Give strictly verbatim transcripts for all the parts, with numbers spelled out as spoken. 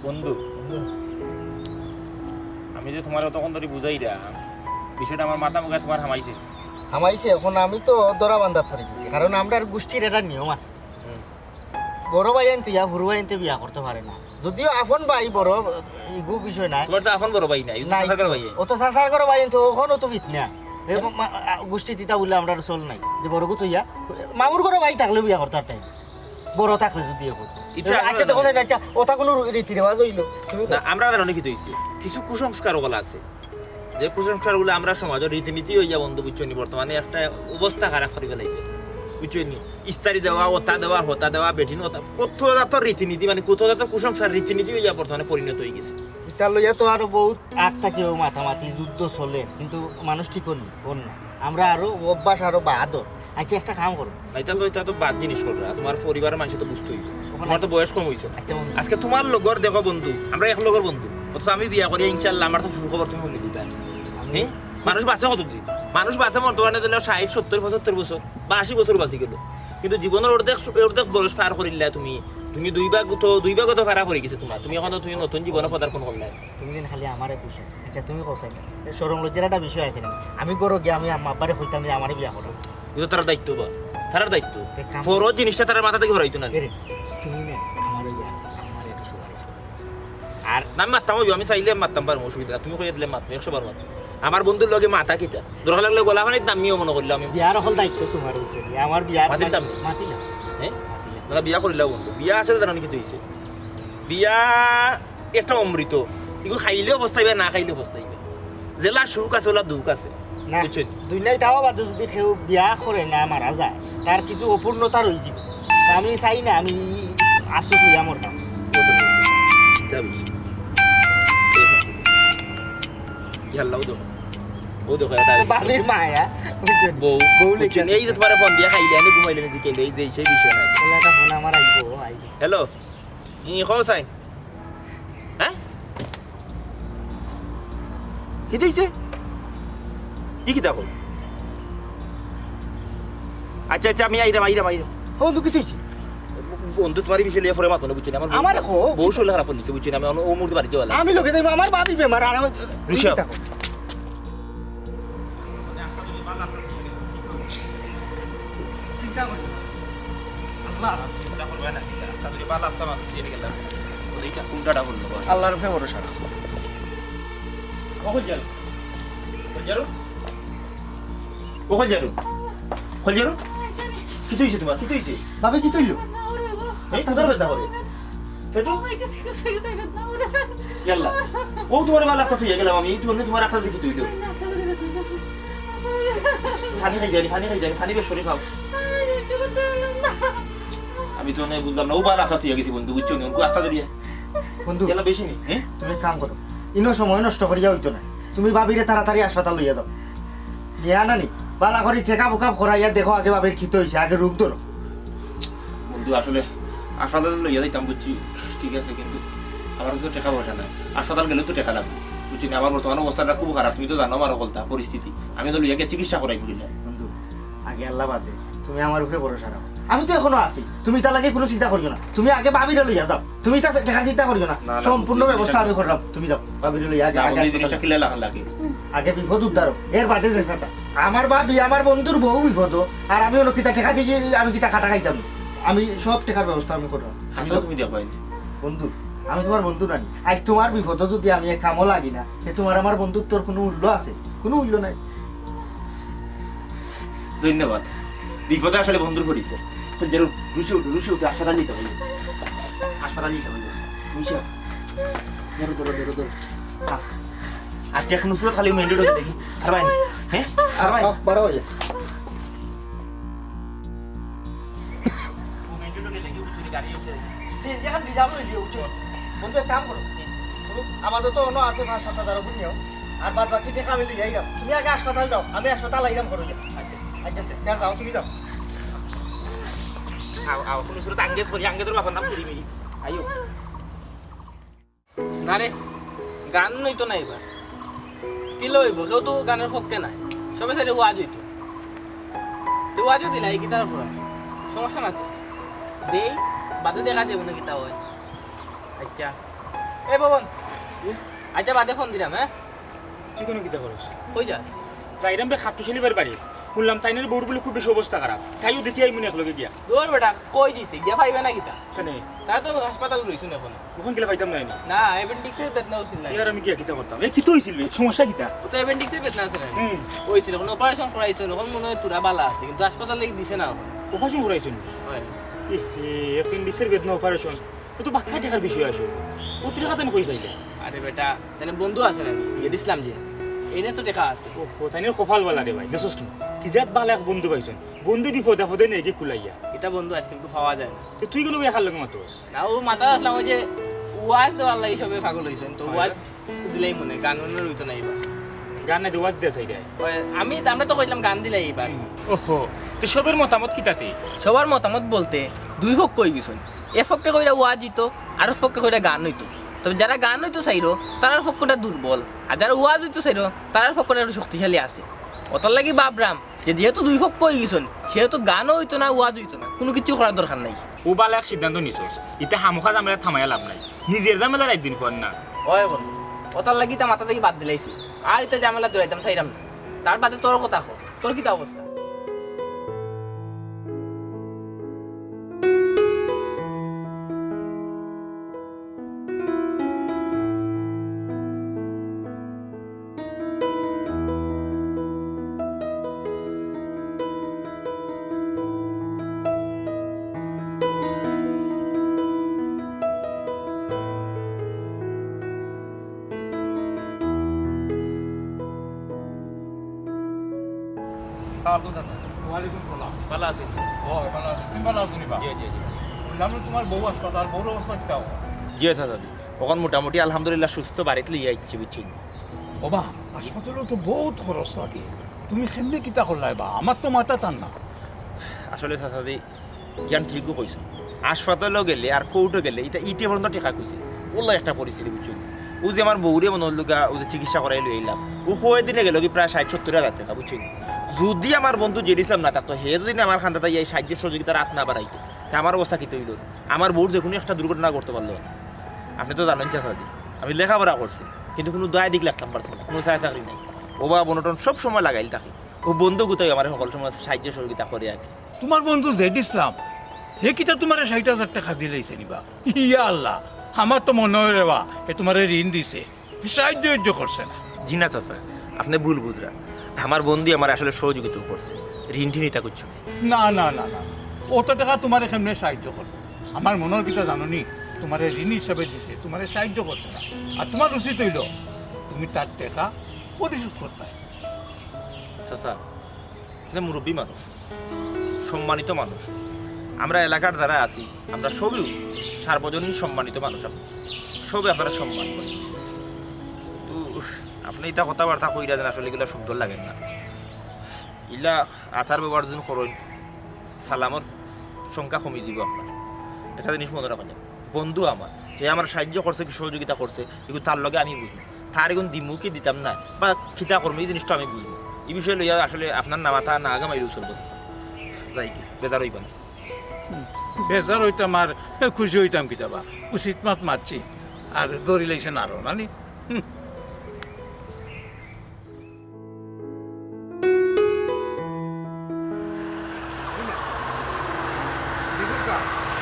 বন্ধু, আমি যে তুমারে অতক্ষণ ধরি বুঝাইরাম, বিষয়টা আমার মাথা মুখে তুমার হামাইছে। হামাইছে, এখন আমি তো ধরা বান্ধাত পড়ি গেছি, কারণ আমরার গুষ্টির একটা নিয়ম আছে। হুম। বড় ভাইয়াইন্তে ইয়া হুরু ভাইয়াইন্তে বিয়া করতো পারে না, যদিও আপন ভাই বড়, ইগু বিষয় নাই। তুমার তো আপন বড় ভাই নাই, ও তো নাই। চাচার ঘরর ভাই। ও তো চাচার ঘরর ভাইয়াইন, তো ওখানো তো ফিতনা। এ মা-, আ, গুষ্টিত ইতা বুলে আমরার চল নাই, যে বড়গু তো ইয়া, মামুর ঘরর ভাই থাকলে বিয়া করতো পারতায়। বড় থাকলে যদি এখন। ইতা আচ্ছা, আমরা দেখো, আচ্ছা, ওটা কুনু রীতি রেওয়াজ অইলো? তুমি না, আমরা জানো নি কিতা অইছে? কিছু কুসংস্কার অকল আছে, যে কুসংস্কার অকলে আমরার সমাজর রীতিনীতি অইয়া, বন্ধু, বুঝছো নি, বর্তমানে একটা অবস্থা খারাপ করি ফালাইছে, বুঝছো নি? ইস্তারি দেওয়া, ওতা দেওয়া, হতা দেওয়া, বেটিন ওতা, কত জাতর রীতিনীতি, মানে, কত জাতর কুসংস্কার রীতিনীতি অইয়া বর্তমানে পরিণত অইগেছে। ইতা লইয়া তো আরো বউত আগ থাকিও মাতামাতি যুদ্ধ চলে, কিন্তু মানুষ ঠিক অর না। আমরা আরো অভ্যাস আরো বাদর। আচ্ছা, একটা কাম করো। না, ইতা তো, ইতা তো বাদ জিনিস কররা। তুমার পরিবারর মানষে তো বুঝতোউ অইবো। ওখানে তুমার তো বয়স কম অইছে না। আচ্ছা, বন্ধু। আজকে তুমার লগর দেখো বন্ধু, আমরা এক লগর বন্ধু। অথচ আমি বিয়া করিয়া ইনশাআল্লাহ আমার তো সুখবর তুমি হুনি দিবা। আমি হ্যাঁ? মানুষ বাঁচে কতদিন? মানুষ বাঁচে বর্তমানে ধরলে ষাইট, সত্তইর, পঁচাত্তইর বছর বা আশি বছর বাঁচি গেলো। কিন্তু জীবনর অর্ধেক, অর্ধেক বয়স পার করিলায় তুমি। তুমি দুই ভাগ তো, দুই ভাগ তো খারাপ অইগেছে তুমার। তুমি অখন তো তুমি নতুন জীবনে পদার্পণ করলায়। তুমি যেন খালি আমারে দুষো। আচ্ছা, তুমি কও চাই, শরম লজ্জার একটা বিষয় আছে না? আমি ঘরো গিয়া আমি আম্মা আব্বারে কইতাম যে আমারে বিয়া করো। ইতা তারার দায়িত্ব বা, তারার দায়িত্ব। এক কাম ফরজ জিনিসটা তারার মাথা থাকি হরাইতো না। এরে, তুমি না আমারে বিয়া, আমারে একটু সুপারিশ করো। আর না, আমি মাততাম অইবো, আমি চাইলে মাততাম পারমু, অসুবিধা নাই। তুমি কইয়া দিলে মাতমু, একশো বার মাতমু। আমার বন্ধুর লগে মাতা কিতা? দরকার লাগলে গলা পানিত নামিও মনে করলে আমি। বিয়ার অকল দায়িত্ব তুমার উপরে, আমার বিয়ার মাতিল দাম। মাতিলাম। হ্যাঁ? মাতিলাম। তোরা বিয়া করিলাও বন্ধু, বিয়া আছে জানো নি কিতা অইছে? বিয়া একটা অমৃত, ইগু খাইলেও পস্তাইবা, না খাইলেও পস্তাইবা। যেলা সুখ আছে, ওলা দুখ আছে। না, বুঝছো? দুনিয়াত তাও বাদে যদি কেউ বিয়া করে না মারা যায়, তার কিছু অপূর্ণতা রইযিবো। আমি চাই না আমি আফসোস অইয়া মরতাম। চিন্তা বেশি। ইয়াল্লাহ, ও দেখো। ও দেখো, এটা বাবির মায়া, বুঝছো? বউ, বউ বুঝছো? লেখা এই যে তুমারে ফোন দিয়া খাইলে, আমি ঘুমাইলে, জিকাইলে, এই যে সেই বিষয় না। বলে, "এটা ফোন আমার আইবো, আইবো।" হ্যালো, ই কও চাই। হ্যাঁ? কিতা অইছে? ই কিতা কও? আচ্ছা, আচ্ছা, আমি আইরাম, আইরাম, আইরাম। ও, বন্ধু, কিতা অইছে? বন্ধু, তুমার ই বিষয় লইয়া পরে মাতমু না, বুঝছো নি? আমার বউ, আমারে কও। বউ শরীর খারাপ অইছে, বুঝছো নি? আমি অন-, ও মুহূর্তে বাড়িত যাওয়া লাগবো। আমি লগে যাইমু, আমার বাপ ইবে মারা, আর আমি রুশা। চিন্তা করো। চিন্তা করি। আল্লাহ। চিন্তা করবে না, চিন্তা। আস্তা করি বালা আস্তা মাথা দিয়ে গেলাম। ওদিকে কোনটা বললো বল? আল্লাহর উপরে ভরসা রাখো। কখন যাবে? কখন যাবে? কখন যাবে? কিতা অইছে তুমার? কিতা অইছে? ভাবি, কিতা অইলো? এই, কোথায় ব্যথা করে? পেটু? ইয়াল্লা। ও তুমার বালা কথা অইয়া গেলাম আমি, এই তুমার, তুমার একটা দেখি তুই তো। পানি খাই যানি, পানি খাই যানি, পানি বেশ করে খাও। আমি তো অনে বুঝলাম না, ও বালা কথা অইয়া গেছি বন্ধু, বুঝছো নি? ওকে আস্তা ধরিয়া। বন্ধু, ইয়াল্লা বেশি নি, হ্যাঁ? তুমি এক কাম করো, ইনো সময় নষ্ট করিয়া অইতো না, তুমি ভাবিরে তাড়াতাড়ি হাসপাতাল লইয়া যাও। নিয়া নানি, বালা করি চেকআপ উকআপ করাইয়া দেখো আগে ভাবির কিতা অইছে, আগে রোগ ধরো। বন্ধু, আসলে হাসপাতাল লইয়া যাইতাম বুঝছি, ঠিক আছে, কিন্তু আমার কাছে তো টেকা পয়সা নাই। হাসপাতাল গেলেও তো টেকা লাগবে, বুঝছি না? আমার বর্তমান অবস্থাটা খুব খারাপ, তুমি তো জানো আমার অকলতা পরিস্থিতি। আমি তো লইয়া গিয়া চিকিৎসা করাই বুঝলে। বন্ধু, আগে আল্লাহ বাদে, তুমি আমার উপরে ভরসা রাখো। আমি তো এখনো আছি, তুমি তার লাগি কুনু চিন্তা করিও না। তুমি আগে ভাবিরে লইয়া যাও, তুমি তার টেকার চিন্তা করিও না, না, না, সম্পূর্ণ বন্ধু, ব্যবস্থা এটা আমি করলাম। তুমি যাও, ভাবিরে লইয়া আগে, না, আগে বন্ধু, এই হাসপাতাল জিনিসটা যাও। কিলা লাখান লাগে? আগে বিপদ উদ্ধার হোক, এর বাদে যে সাথে। আমার ভাবি, আমার বন্ধুর বউ বিপদ, আর আমি অনো কিতা টেকা দিয়া আমি কিতা খাটা খাইতাম? আমি সব টেকার ব্যবস্থা আমি করলাম। হাসলে তুমি দেখো। বন্ধু, আমি তুমার বন্ধু নানি। আইজ তুমার বিপদো যদি আমি এক কামো লাগি না, তে তুমার আমার বন্ধুত্বর কুনু মূল্য আছে? কুনু মূল্য নাই। ধন্যবাদ। বিপদে আসলে বন্ধুর পরিচয়। রুশি উঠো, রুশি উঠো, হাসপাতাল নিতে হবে। হাসপাতাল নিতে হবে। রুশি, ধরো, ধরো, ধরো, ধরো। আহ, আজকে এখন নুসরত খালি মেইন রোডে দেখি। আর ভাই, হ্যাঁ? আর ভাই। আহ, বারো বাজে। সিএনজি এখন রিজার্ভ লই লিও, বুঝছো? বন্ধু, এক কাম করো, তুমি আপাতত অনো আছে পাঁচ সাত হাজার ওপর নিও, আর বাদ বাকি টেকা আমি লই আইরাম। তুমি আগে হাসপাতাল যাও, আমি হাসপাতাল আইরাম করো। আচ্ছা, আচ্ছা, আচ্ছা, যাও, তুমি যাও। আও, আও, কুনু সুরত আঙ্গেজ করি, আঙ্গেজর বাবার নাম করি মিলি। আইও। না রে, গান নইতো না এবার। কিলা অইবো? কেউ তো গানর পক্ষে নাই। সবে চাইলে ওয়াজ অইতো। তো ওয়াজও দিলা, এই কিতার পর? সমস্যা না তো। দেই, বাদে দেখা যাইবো না কিতা অয়। আচ্ছা। এ ভবন, আচ্ছা, বাদে ফোন দিলাম, হ্যাঁ? তুই কুনু কিতা করস? কই যাস? যাইরাম বে খাট্টুশালি ভাইর বাড়ি। হুনলাম তাইনর বউর বুলে খুব বেশি অবস্থা খারাপ। তাইও দেখি আইমুনে একলগে গিয়া। দূর বেটা, কই দিতে? গিয়া পাইবে না কিতা? কেনে? তারা তো হাসপাতাল রইছইন অখনো। অখন গেলে পাইতাম না নি? না, অ্যাপেন্ডিক্সের বেদনা অইছিল না। ইয়ার আমি গিয়া কিতা করতাম? এ, কিতা অইছিল বে? সমস্যা কিতা? ও তো অ্যাপেন্ডিক্সের বেদনা আছে না? হুম। অইছিল, অখন অপারেশন করাইছইন, অখন মনে অয় থুড়া ভালা আছে, কিন্তু হাসপাতাল লাগি দিছে না অখন। অপারেশন করাইছইন? অয়। এ, এ, অ্যাপেন্ডিক্সের বেদনা অপারেশন? ও তো বাক্কা টেকার বিষয় আছে। অত টেকা তাইন কই পাইলা? আরে বেটা, তাইনর বন্ধু আছে না, জেড ইসলাম যে, এইনে তো টেকা আছে। ও, ও, তাইনর কপাল ভালা রে ভাই, দেখছস নি? কি জাত ভালা এক বন্ধু পাইছইন। বন্ধু বিপদে আপদে নেইগি কুলাইয়া। ইতা বন্ধু আইজকাইল পাওয়া যায় না। তে তুই কুনু বেকার লগে মাতস? না, অউ মাতাত আছলাম, অউ যে ওয়াজ দেওয়ার লাগি সবে পাগল অইছইন, তো অয়। ওয়াজ দিলাইমুনে, গান বাজনা অইতো না ইবার। গান নাই, ওয়াজ দিয়া চাই রে। অয়, আমি, আমরা তো কইলাম গান দিলাই ইবার। হুম। ওহো, তে সবর মতামত কিতা তে? সবর মতামত বলতে দুই পক্ষ অইগেছইন। এক পক্ষে কইরা ওয়াজ অইতো, আরক পক্ষে কইরা গান অইতো। তবে যারা গান অইতো চাইরো, তারার পক্ষটা দুর্বল, আর যারা ওয়াজ অইতো চাইরো, তারার পক্ষটা একটু শক্তিশালী আছে। অতার লাগি ভাবরাম যে যেহেতু দুই পক্ষ অইগেছইন, সেহেতু গানও অইতো না, ওয়াজ অইতো না, কুনু কিচ্ছু করার দরকার নাই। অউ ভালা এক সিদ্ধান্ত নিছস, ইতা খামোখা ঝামেলা থামাইয়া লাভ নাই, নিজর ঝামেলা একদিন পর না। অয় বন্ধু, অতার লাগি ইতা মাথা থাকি বাদ দিলাইছি, আর ইতা ঝামেলা জড়াইতাম চাইরাম না। তার বাদে তোর কথা ক, তোর কিতা অবস্থা? সালাম আলাইকুম চাচা। ওয়ালাইকুম সালাম। ভালা আছইন? অয়, ভালা আছি। তুমি ভালা আছো নি বা? জি, জি, জি। হুনলাম তুমার বউ হাসপাতাল, বউর অবস্থা কিতা? জি চাচা জি, অখন মোটামুটি আলহামদুলিল্লাহ সুস্থ, বাড়িত লইয়া আইছি, বুঝছইন? ওবা, হাসপাতালো তো বউত খরচ লাগে, তুমি কেমনে কিতা করলায় বা? আমার তো মাথাত আর না। আসলে চাচা জি, ইয়ান ঠিকউ কইছো। হাসপাতালো গেলে আর কোর্টো গেলে ইতা ইটে পর্যন্ত টেকা খুজে। অলা একটা পরিস্থিতি, বুঝছইন? অউ যে আমার বউরে মনো অইলো গিয়া, অউ যে চিকিৎসা করাই লই আইলাম, অউ কয়দিনে গেলোগি প্রায় ষাইট সত্তইর হাজার টেকা, বুঝছইন? যুদি আমার বন্ধু জেড ইসলাম না থাকতো, হে যুদি আমার কান্দাত আইয়া সাইয্য সহযোগিতার আত না বাড়াইতো, তে আমার অবস্থা কিতা অইলো? আমার বউর যেকুনু একটা দুর্ঘটনা ঘটতো পারলো। আপনে তো জানইন চাচা জি, আমি লেখাপড়া করছি, কিন্তু কুনু দায় দিক লাগতাম পারছি না, কুনু চায় চাকরি নাই। ওবা অনটন সব সময় লাগাইল থাকি। অউ বন্ধু গুতাই আমারে হকল সময় সাইয্য সহযোগিতা করে আর কি। তুমার বন্ধু জেড ইসলাম, হে কিতা তুমারে ষাইট হাজার টেকা দিলাইছে নি বা? ইয়া আল্লাহ, আমার তো মনো অয় রে বা, হে তুমারে ঋণ দিছে, সাইয্য উইয্য করছে না। জি না চাচা, আপনে ভুল বুঝরা। আমার বন্ধু আমারে আসলে সহযোগিতা করছে, ঋণ টিন ইতা কিচ্ছু না। না, না, না, না, অত টেকা তুমারে কেমনে সাইয্য করবো? আমার মনর কিতা জানো নি, তুমারে ঋণ হিসাবে দিছে, তুমারে সাইয্য করছে না। আর তুমার উচিত অইলো, তুমি তার টেকা পরিশোধ করতায়। চাচা, আপনে মুরব্বি মানুষ, সম্মানিত মানুষ। আমরা এলাকার যারা আছি, আমরা সবেউ সার্বজনীন সম্মানিত মানুষ। আপনে সবে আপনারে সম্মান করে। তো আপনে ইতা কথাবার্তা কইরা যেন আসলে ইগুলা সুন্দর লাগের না। ইলা আচার ব্যবহার যদি করইন, সালামর সংখ্যা কমি যিবো আপনার। একটা জিনিস মনো রাখইন, বন্ধু আমার, হে আমারে সাইয্য করছে কি সহযোগিতা করছে, ইগু তার লগে আমি বুঝমু। তার ইগুন দিমু কি দিতাম না, বা কিতা করমু, ই জিনিসটা আমি বুঝমু। ই বিষয় লইয়া আসলে আপনার না মাথা না আগাম আইলে উসল বলতেছে। যাই কি, বেজার অইবা না। বেজার অইতাম আর খুশি অইতাম কিতা বা? উচিত মাত মাতছি, আর দড়ি লাইছে না আরো, না নি? হুম। দেখুন কা,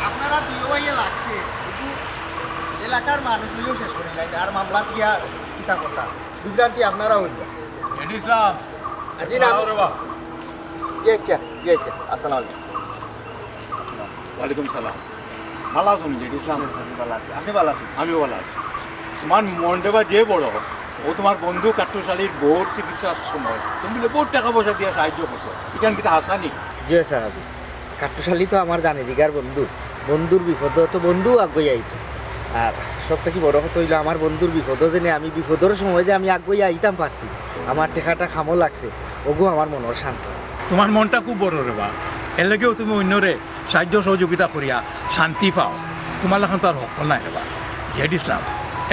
আপনারা দুইও ভাইয়ে লাগছে, কিন্তু এলাকার মানুষ লইয়াও শেষ করি লাইতে, আর মামলাত গিয়া কিতা কথা, বিভ্রান্তি আপনারা অইবা। এডি ইসলাম, জি না, আসসালামু আলাইকুম। জি আচ্ছা, জি আচ্ছা, আসসালামু আলাইকুম। ওয়ালাইকুম সালাম। ভালা আছো নি, জেড ইসলাম? জি, ভালা আছি। আপনে ভালা আছইন? আমিও ভালা আছি। তুমার মনটা বা যে বড়, অউ তুমার বন্ধু কাট্টুশালীর বউর চিকিৎসার সময় তুমি বুলে বউত টেকা পয়সা দিয়া সাইয্য করছো, ইখান কিতা হাছা নি? জি স্যার, জি। কাট্টুশালী তো আমার জানে জিগার বন্ধু, বন্ধুর বিপদো তো বন্ধু আগুয়াই আইতো। আর সব থাকি বড় কথা অইলো, আমার বন্ধুর বিপদো যেনে আমি বিপদর সময় যে আমি আগুয়াই আইতাম পারছি, আমার টেকাটা কামো লাগছে, অগু আমার মনর শান্তি। তুমার মনটা খুব বড় রে বা, এরলাগিউ তুমি অইন্যরে সাইয্য সহযোগিতা করিয়া শান্তি পাও, তুমার লাখান তো আর হক্কল নাই রে বা। জেড ইসলাম,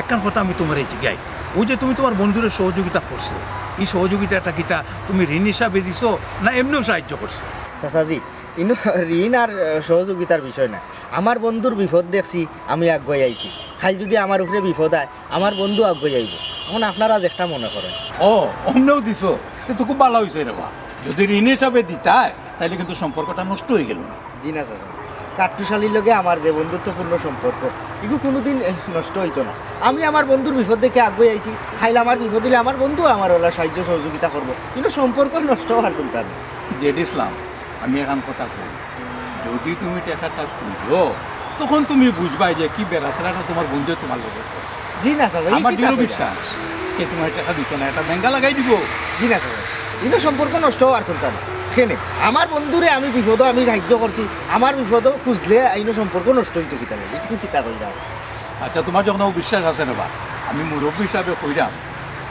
একখান কথা আমি তুমারে জিগাই, অউ যে তুমি তুমার বন্ধুরে সহযোগিতা করছো, ই সহযোগিতাটা কিতা তুমি ঋণ হিসাবে দিছো না এমনেউ সাইয্য করছো? চাচাজি, ইনো ঋণ আর, আহ, সহযোগিতার বিষয় না। আমার বন্ধুর বিপদ দেখছি, আমি আগুয়াই আইছি। কাইল যুদি আমার উপরে বিপদ আয়, আমার বন্ধু আগুয়াই আইবো। অখন আপনারা যেটা মনে করইন। ও, অমনেও দিছো, তে তো খুব ভালা অইছে রে বা। যুদি ঋণ হিসাবে দিতায়, তাইলে কিন্তু সম্পর্কটা নষ্ট অইগেলো না। জি না চাচা, কাট্টুশালীর লগে আমার যে বন্ধুত্বপূর্ণ সম্পর্ক, ইগু কুনুদিন, এ, নষ্ট অইতো না। আমি আমার বন্ধুর বিপদ দেখিয়া আগুয়াই আইছি, কাইল আমার বিপদ অইলে আমার বন্ধু আমার অলা সাহায্য সহযোগিতা করবো, কিন্তু সম্পর্ক নষ্ট অওয়ার কুন্তা নাই। জেড ইসলাম, আমি এখান কথা কই, যুদি তুমি টেকাটা খুঁজো, তখন তুমি বুঝবায় যে কি বেড়াছেড়াটা তুমার বন্ধুয়ে তুমার লগে করে। জি না চাচা, ই আমার কিতা দৃঢ় কইরা? বিশ্বাস, কে তুমার টেকা দিতো না, এটা বেঙ্গা লাগাই দিবো। জি না চাচা, ইনো সম্পর্ক নষ্ট অওয়ার কুন্তা নাই। কেনে, আমার বন্ধুরে আমি বিপদো আমি সাহায্য করছি, আমার বিপদো খুঁজলে ইনো সম্পর্ক নষ্ট অইতো কিতা লাগি? তুমি কিতা কইরা? আচ্ছা, তুমার যখন অউ বিশ্বাস আছে রে বা, আমি মুরব্বি হিসাবে কইরাম,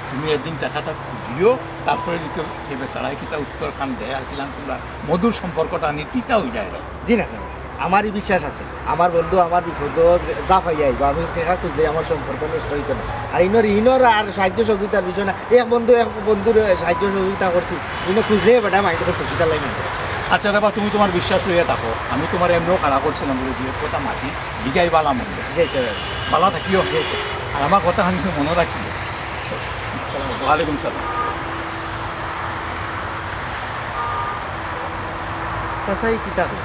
তুমি একদিন টেকাটা খুঁজিও, তারপরে দেখো এই বেচারায় কিতা উত্তর খান দেয়, আর কিলান তুমরা মধুর সম্পর্কটা নি তিতা অইযায় রে। জি না চাচা, আমার ই বিশ্বাস আছে, আমার বন্ধু আমার বিপদো যে-, যা পাইয়া আইবো, আমি টেকা খুঁজলে আমার সম্পর্ক নষ্ট অইতো না। আর ইনোর, ইনোর আর সাহায্য সহযোগিতার বিষয় না, এক বন্ধু এক বন্ধুর সাহায্য সহযোগিতা করছি, ইনো খুঁজলে বেটা মাইন্ড করতো কিতা লাগি না। আচ্ছা রে বা, তুমি তুমার বিশ্বাস লইয়া থাকো, আমি তুমারে এমনেও খাড়া করছিলাম বলে দুই এক কথা মাতি, জিগাই বালা মন্দ। জি, আচ্ছা। বালা থাকিও। জি, আচ্ছা। আর আমার কথা খান কিন্তু মনো রাখিও। আসসালামু আলাইকুম। ওয়ালাইকুম সালাম। চাচা, ই কিতা কইন?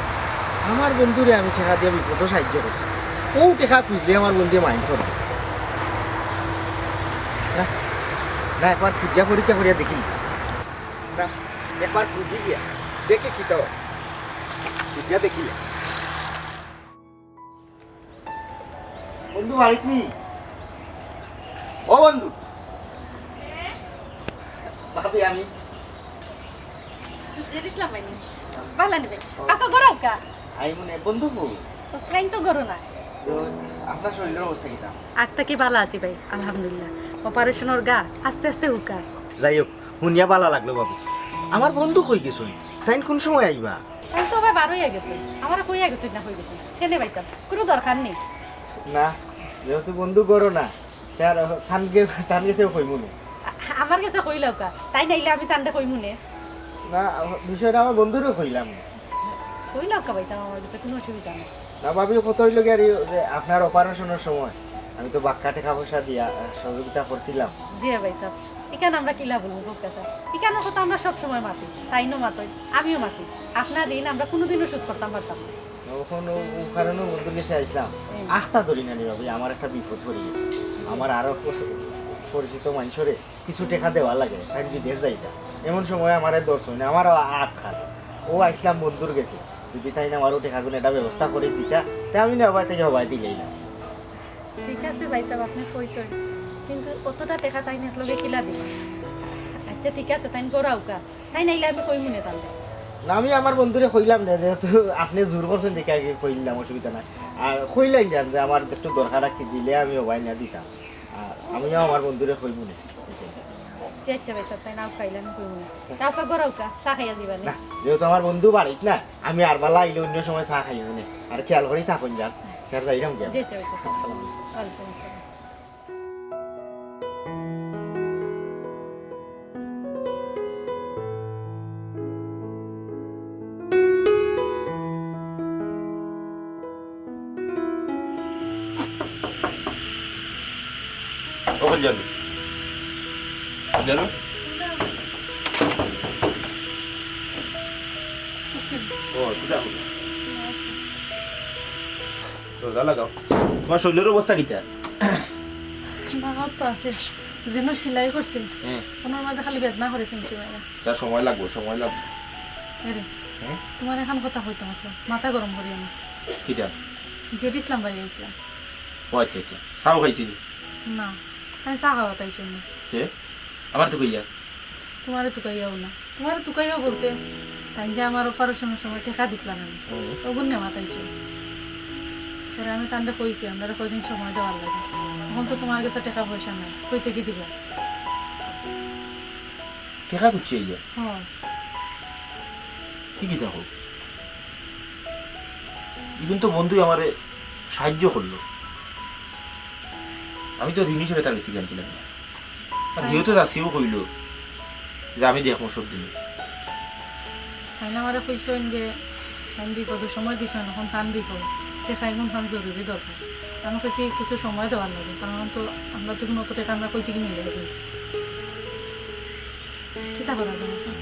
আমার বন্ধুরে আমি টেকা দিয়া বিপদো সাহায্য করছি, অউ টেকা খুঁজলে আমার বন্ধুয়ে মাইন্ড করবো না। না, একবার খুঁজিয়া পরীক্ষা করিয়া দেখিলি। না, একবার খুঁজি গিয়া দেখি কিতা অয়। খুঁজিয়া দেখিলে। বন্ধু বাড়িত নি? ও বন্ধু। ভাবি আমি। জেড ইসলাম ভাই নি? বালা নি ভাই? ও। আকা গরাও কা? আই মনে বন্ধু কই? ও, তাইন তো গরো না। তো আপনার শরীরের অবস্থা কিতা? আগ থাকি বালা আছি ভাই, আলহামদুলিল্লাহ। অপারেশনর ঘা আস্তে আস্তে হুকার। যাই হোক, হুনিয়া বালা লাগলো বাবু। আমার বন্ধু কই গেছইন? তাইন কুন সময় আইবা? তাইন তো ভাই বার অইয়া গেছইন। আমারে কইয়া গেছইন না কই গেছইন। কেনে ভাইসাব? কুনু দরকার নি। না, যেহেতু বন্ধু গরো না, তার, তান গে-, তান গেছেও কইমু নে। আ-, আমার গেছে কইলাউক্কা। তাইন আইলে আমি তানরে কইমু নে। না, বিষয়টা আমার বন্ধুরেও কইলাম। কইলাউক্কা ভাইসাব, আমার গেছে কুনু অসুবিধা নাই। না ভাবি, কথা অইলো গিয়া আর ই যে আপনার অপারেশনর সময় আমি তো বাক্কা টেকা পয়সা দিয়া, আহ, সহযোগিতা করছিলাম। জি ভাইসাব, ইখান আমরা কিলা বলমু, কউক্কা স্যার? ইখানর কথা আমরা সব সময় মাতি, তাইনও মাতইন, আমিও মাতি। আপনার ঋণ আমরা কুনুদিনও শোধ করতাম পারতাম না। অখন অউ, অউ কারণে বন্ধুর গেছে আইছলাম। হুম। আখতা ধরি না নি ভাবি, আমার একটা বিপদ পড়ি গেছে। আমার আরো পরি-, পরিচিত মানষরে কিছু টেকা দেওয়া লাগে, তাইন বিদেশ যাইতা। এমন সময় আমারে ধরছইন, আমারও আত খালি। অউ আইছলাম বন্ধুর গেছে, যুদি তাইন আমারও টেকাগুন একটা ব্যবস্থা করি দিতা, তে আমি না হবায় থাকি হবায় দিলাইলাম। ঠিক আছে ভাইসাব, আপনে কইছইন, কিন্তু অতটা টেকা তাইন একলগে কিলা দিবা? আচ্ছা ঠিক আছে, তাইন গরো আউক্কা, তাইন আইলে আমি কইমু নে তানরে। না, আমি আমার বন্ধুরে কইলাম নে, যেহেতু আপনে জোর করছইন দেখি আগে কইলাম, অসুবিধা নাই। আর কইলাইন যান যে আমার একটু দরকার আর কি, দিলে আমি হবায় না দিতাম। আর আমিও আমার বন্ধুরে কইমু নে। জি আচ্ছা ভাইসাব, তাইন আউক্কা, আইলে আমি কইমু নে। তা আউক্কা গরো আউক্কা, চা খাইয়া দিবা নে। না, যেহেতু আমার বন্ধু বাড়িত না, আমি আর বালা আইলে অন্য সময় চা খাইমু নে। আর খেয়াল করি থাকইন যান। স্যার, যাইরাম গিয়া। জি আচ্ছা ভাইসাব। আসসালামু আলাইকুম। ওয়ালাইকুম আসসালাম। ও কই যাবি? কই যাবি? ও, কিতা করবি? দরজা লাগাও। তুমার শরীলর অবস্থা কিতা? বাগাও তো আছে। যেন সেলাই করছে। হ্যাঁ। অনর মাঝে খালি বেদনা করে চিমটি মাইরা। যা সময় লাগবো, সময় লাগবো। এরে, হুম? তুমারে এখান কথা কইতাম আছলাম, মাথা গরম করিও না। কিতা? জেড ইসলাম ভাই আইছলা। ও আচ্ছা, আচ্ছা। চাও খাইছি নি? না, তাইন চা খাওয়াত আইছইন না। কে? আমারে তুকাইয়া? তুমারে তুকাইয়াও না। তুমারে তুকাইয়াও বলতে, তাইন যে আমার অপারেশনর সময় টেকা দিছলা না নি? হুম। অগুন নেওয়াত আইছইন। পরে আমি তানরে কইছি, আমরারে কয়দিন সময় দেওয়ার লাগি। অখন তো তুমার গেছে টেকা পয়সা নাই, কই থাকি দিবা? টেকা খুজিয়া আইয়া? হ্যাঁ। ই কিতা কও? ইগুন তো বন্ধুয়ে আমারে সাহায্য করলো। আমি তো ঋণ হিসাবে তার গেছ থাকি আনছিলাম না। আর হ্যাঁ। যেহেতু রাশিও কইলো যে আমি দেখমু সব জিনিস। তাইন আমারে কইছইন যে তাইন বিপদর সময় দিছইন, অখন তান বিপদ। টেকা এগুন খান জরুরি দরকার। আমি কইছি কিছু সময় দেওয়ার লাগি, কারণ তো আমরা তো কুনু অত টেকা আমরা কই থাকি মিলাই দিই। কিতা করা যায় এখন?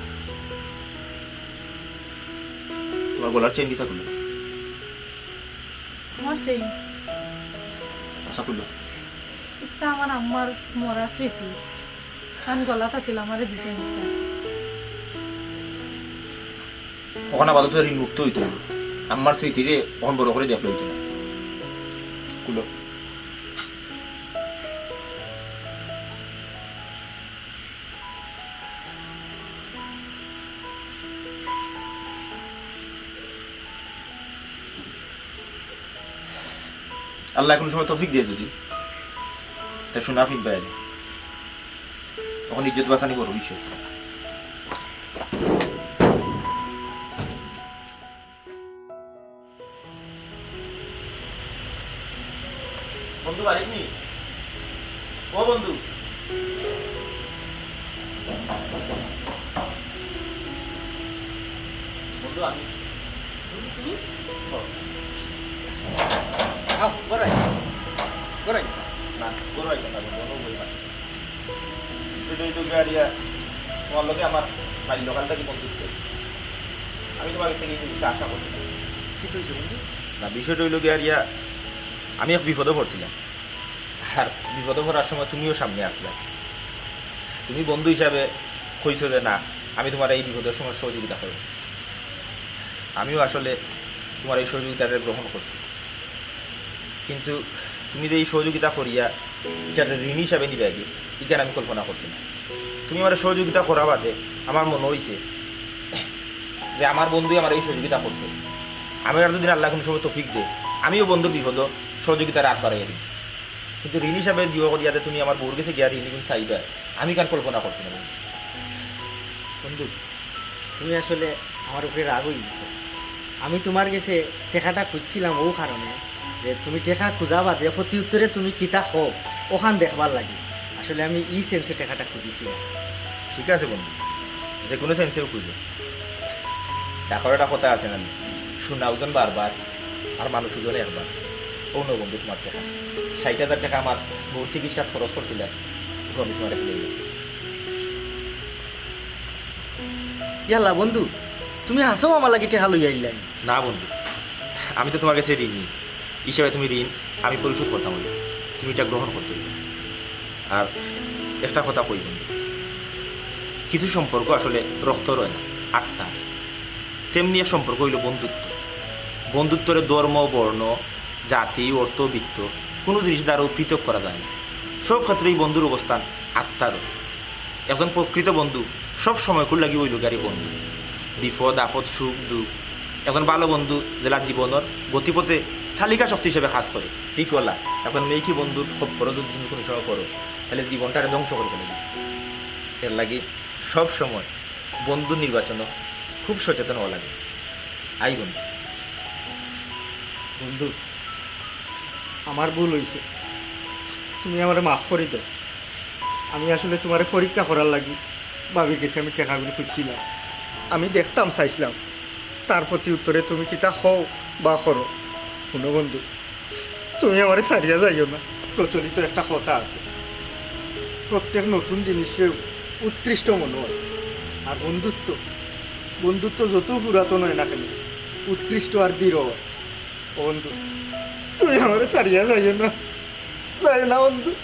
তুমার গলার চেইন কিতা খুলো? আমার চেইন? আচ্ছা, খুলো। ইচ্ছা আমার আম্মার মরার স্মৃতি। কারণ গলাত আছিল, আমারে দিছইন ইচ্ছা। অখান আপাতত ঋণমুক্ত অইতে অইবো। আম্মার স্মৃতিরে অখন বড় করি দেখলে অইতো না। খুলো। আল্লায় কুনু সময় তৌফিক দেয় যুদি, তে সোনা ফিরবায় দে। অখন ইজ্জত বাচানি বড় বিষয়। বন্ধু বাড়িত নি? ও বন্ধু। বন্ধু আমি। তুমি, তুমি? ও। আও, ঘরো আই। ঘরো আই। না, ঘরো আই না, ঘরো বই না। বিষয়টা অইলো গিয়া রিয়া, তুমার লগে আমার বাল্যকাল থাকি বন্ধুত্ব। আমি তুমার গেছ থাকি এই জিনিসটা আশা করছি না। কিতা অইছে বন্ধু? না, বিষয়টা অইলো গিয়া রিয়া, আমি এক বিপদো পড়ছিলাম। আর বিপদো পড়ার সময় তুমিও সামনে আছলায়। তুমি বন্ধু হিসাবে কইছো যে, "না, আমি তুমার এই বিপদর সময় সহযোগিতা করমু।" আমিও আসলে তুমার এই সহযোগিতাটা গ্রহণ করছি। কিন্তু তুমি যে এই সহযোগিতা করিয়া ইটারে ঋণ হিসাবে নিবায়গি, ইখান আমি কল্পনা করছি না। তুমি আমারে সহযোগিতা করা বাদে আমার মনো অইছে যে আমার বন্ধুয়ে আমারে এই সহযোগিতা করছে। আমি আর যুদি আল্লায় কুনু সময় তৌফিক দেয়, আমিও বন্ধুর বিপদো সহযোগিতার আত বাড়াইয়া দিমু। কিন্তু ঋণ হিসাবে দিও করিয়া যে তুমি আমার বউর গেছে গিয়া ঋণ ইগুন চাইবায়, আমি ইখান কল্পনা করছি না বন্ধু। বন্ধু, তুমি আসলে আমার উপরে রাগ অইগেছো। আমি তুমার গেছে টেকাটা খুজছিলাম অউ কারণে যে তুমি টেকা খুজা বাদে প্রতি উত্তরে তুমি কিতা কও, অখান দেখবার লাগি। আসলে আমি ই সেন্সে টেকাটা খুজিছিলাম। ঠিক আছে বন্ধু, যেকুনু সেন্সেউ খুজো। দেখো, একটা কথা আছে না, সোনা ওজন বারবার, আর মানুষ ওজন একবার। অউ নেও বন্ধু তুমার টেকা। ষাইট হাজার টেকা আমার বউর চিকিৎসাত খরচ করছিলায়, অউ আমি তুমারে ফিরাই দিলাম। ইয়াল্লা বন্ধু, তুমি হাছাউ আমার লাগি টেকা লইয়া আইলায়? না বন্ধু, আমি তো তুমার গেছে ঋণী, হিসাবে তুমি ঋণ আমি পরিশোধ করতাম অইলে, তুমি ইটা গ্রহণ করতে অইবো। আর একটা কথা কই বন্ধু, কিছু সম্পর্ক আসলে রক্তর অয় না, আত্মার। তেমনি এক সম্পর্ক অইলো বন্ধুত্ব। বন্ধুত্বরে ধর্ম, বর্ণ, জাতি, অর্থ, বৃত্ত কুনু জিনিস দ্বারাও পৃথক করা যায় না। সব ক্ষেত্রেই বন্ধুর অবস্থান আত্মারও। একজন প্রকৃত বন্ধু সব সময়কুর লাগি অইলো গিয়া রি বন্ধু। বিপদ, আপদ, সুখ, দুঃখ। একজন ভালো বন্ধু যেলা জীবনর গতিপথে চালিকা শক্তি হিসাবে কাজ করে। ঠিক অলা, একজন মেয়েকি বন্ধুর খপ্পরো যুদি তুমি কুনু সময় পড়ো, তাইলে জীবনটারে ধ্বংস করি ফেলে দিবো। এরলাগি সব সময় বন্ধু নির্বাচনো খুব সচেতন অওয়া লাগে। আই বন্ধু। বন্ধু, আমার ভুল অইছে, তুমি আমারে মাফ করি দেও। আমি আসলে তুমারে পরীক্ষা করার লাগি ভাবির গেছে আমি টেকাগুলি খুজছিলাম। আমি দেখতাম চাইছিলাম তার প্রতি উত্তরে তুমি কিতা কও বা করো। হুনো বন্ধু, তুমি আমারে ছাড়িয়া যাইও না। প্রচলিত একটা কথা আছে, প্রত্যেক নতুন জিনিসরে উৎকৃষ্ট মনো অয়। আর বন্ধুত্ব, বন্ধুত্ব যত পুরাতন অয় না কেনে, উৎকৃষ্ট আর দৃঢ় অয়। ও বন্ধু, তুমি আমারে ছাড়িয়া যাইও না, যাইও না বন্ধু।